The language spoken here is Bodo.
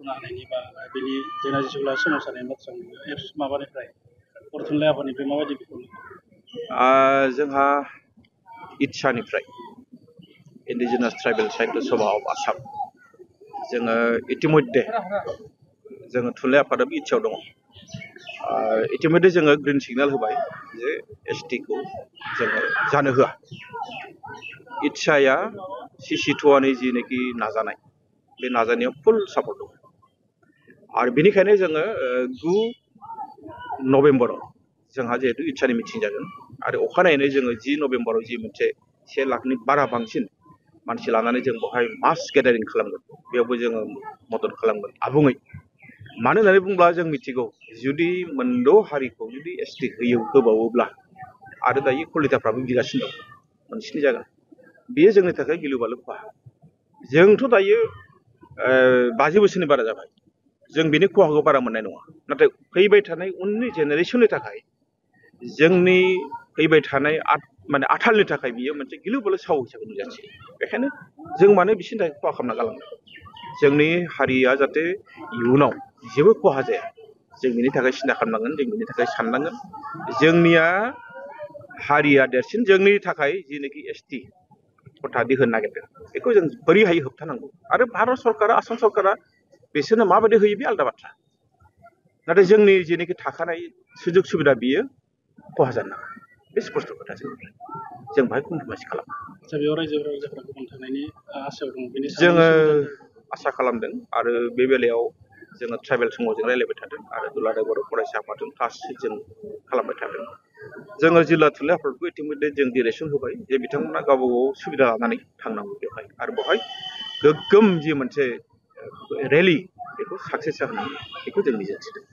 बेखेवनो हानायनि बा बेनि जोंना जेसेबां सोमावसारनायनि बाथ्रा एप्स माबानिफ्राय बर' थुनलाइ आफादनिफ्राय माबायदि बेखेवनो? जोंहा इटसानिफ्राय indigenous tribal Sahitya Sabha of Assam जोङो इतिमध्य जोङो थुनलाइ आफादाबो इटसायाव दङ। इतिमध्य जोङो ग्रिन सिगनेल होबाय जे एसटिखौ जोङो जानो होआ। इटसाया CC2 जिनेखि नाजानाय बे नाजानायाव फुल सापर्ट दङ आरो बेनिखायनो जोङो 9 नभेम्बराव जोंहा जिहेतु इटसानि मिटिं जागोन आरो अखानायैनो जोङो 10 नभेम्बराव जि मोनसे 1 लाखनि बारा बांसिन मानसि लानानै जों बेवहाय मास गेदारिं खालामगोन। बेयावबो जोङो मदद खालामगोन आबुङै। मानो होननानै बुङोब्ला जों मिथिगौ जुदि मोनद' हारिखौ जुदि एसटि होबावोब्ला आरो दायो कलिताफ्राबो गिगासिनो दं मोनस्नि जागोन। बेयो जोंनि थाखाय गिलु बालु खहा। जोंथ' दायो 50 बोसोरनि बारा जाबाय। जों बेनि खहाखौ बारा मोननाय नङा। नाथाय फैबाय थानाय उननि जेनेरेसननि थाखाय जोंनि फैबाय थानाय माने आथालनि थाखाय बियो मोनसे गिलु बालु साव हिसाबै नुजाथियो। बेखायनो जों मानो बिसोरनि थाखाय खहा खालामना गालांनो? जोंनि हारिया जाहाथे इयुनाव जेबो खहा जाया जों बिनि थाखाय सिन्था खालामनांगोन, जों बिनि थाखाय साननांगोन। जोंनिया हारिया देरसिन, जोंनि थाखाय जिनेखि एसटि खथादि होनो नागिरदों बेखौ जों बोरै हायो होबथानांगौ। आरो भारत सरकारा आसाम सरकारा बिसोरनो माबायदि होयो बे आलादा बाथ्रा। नाथाय जोंनि जेनेखि थाखानाय सुजुग सुबिदा बियो खहा जानो नाङा। बे स्पष्ट खोथा जों बाहाय कमप्रमाइस खालामा। बेयाव रायजो राजाफोरा गोबां थानायनि आसायाव दङ। बेनि जोङो आसा खालामदों आरो बे बेलायाव जोङो ट्राइबेल समाजजों रायज्लायबाय थादों आरो दुलाराय बर' फरायसा आफादजों क्लास जों खालामबाय थादों। जोङो जिल्ला थुनलाइ आफादखौ इतिमध्य जों डिरेक्सन होबाय जे बिथांमोना गावबा गाव सुबिदा लानानै थांनांगौ बेवहाय आरो बेवहाय गोग्गोम जि मोनसे रेलि बेखौ साक्सेस जाहोनांगौ बेखौ जों मिजिंथिदों।